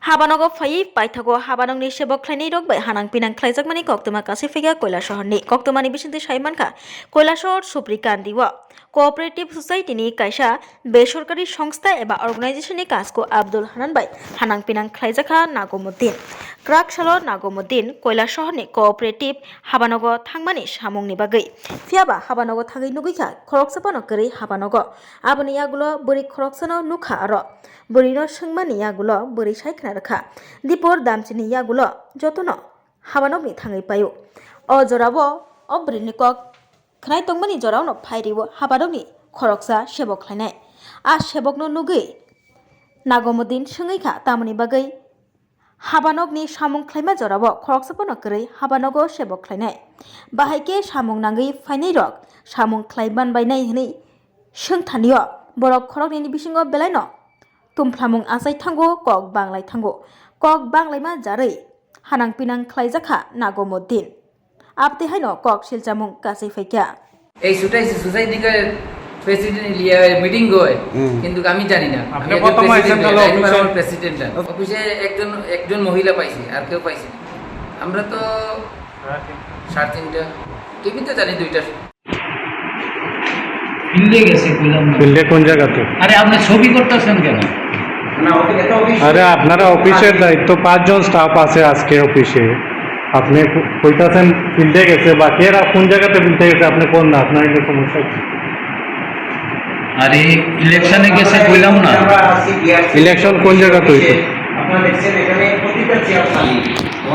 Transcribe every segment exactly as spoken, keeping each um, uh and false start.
Habanogo phaiwi paithago habanokni sebok khlainairok bai hanang pinang khlaijakmani koktwma kasui phaikha Koilasahorni. Koktwmani bisingtwi sai mankha, Koilasahor Suprikandi o Cooperative Society ni kaisa besorkari songstha eba organization ni kasku Abdul Hanan bai hanang pinang khlaijakha Nagomuddin. Kwrak salo Nagomuddin Koilasahorni Cooperative habanogo thangmani samungni bagwi. Phiyaba habanogo thangwi nugwikha khoroksa phano kwrwi habanogo. Aboni yagulo bwrwi khoroksano nukha aro. Bwrwino swngmani yagulo bwrwi sai khna rwkha. Dipor damchini yagulo jotono habanokni thangwi paio. O jorao o bwrwini kok khwnai tongmani jorao no phai rio habanokni khoroksa sebok khlainai. A sebokno nugwi Nagomuddin swngwi kha, tamoni bagwi habanokni samung khlaima jorao khoroksa phano kwrwi habanogo sebok khlainai. Bahai khe samung nangwi phainairok samung khlai man bainai hwnwi swngthanio. Borok khoroknwini bisingo belaino tumplamung achai thango, kok banglai thango. Kok banglaima jarwi hanang pinang khlaijakha Nagomuddin. Abtwi haino kok silchamung kasui phaikha. এই সোসাইটি সোসাইটির প্রেসিডেন্ট লিয়া মিটিং হয়, হুম। কিন্তু আমি জানি না। আপনি আমি একজন কত পাইছেন প্রেসিডেন্ট, তাহলে লাইন অফিসে? মারানোর প্রেসিডেন্ট না। অফিসে একজন, একজন মহিলা পাইছি, আর কেউ পাইছি না। আমরা তো সাড়ে তিনটা, টিভি তো জানি দুইটা। ফিল্ডে গেছে, কইলাম না। ফিল্ডে কোন জায়গাতে? আরে, আপনি ছবি করতেছেন কেন? আরে, আপনারা অফিসের দায়িত্ব, পাঁচজন স্টাফ আছে আজকে অফিসে। আপনি ক-, কইতাছেন ফিল্ডে গেছে, বাকি এরা কোন জায়গাতে ফিল্ডে গেছে, আপনি কোন না, আপনার এটা সমস্যা কি? আরে, ইলেকশনে গেছে, কইলাম না। ইলেকশন কোন জায়গাতে হইছে? আপনারা দেখছেন এখানে প্রতিটা চেয়ার খালি,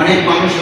অনেক মানুষ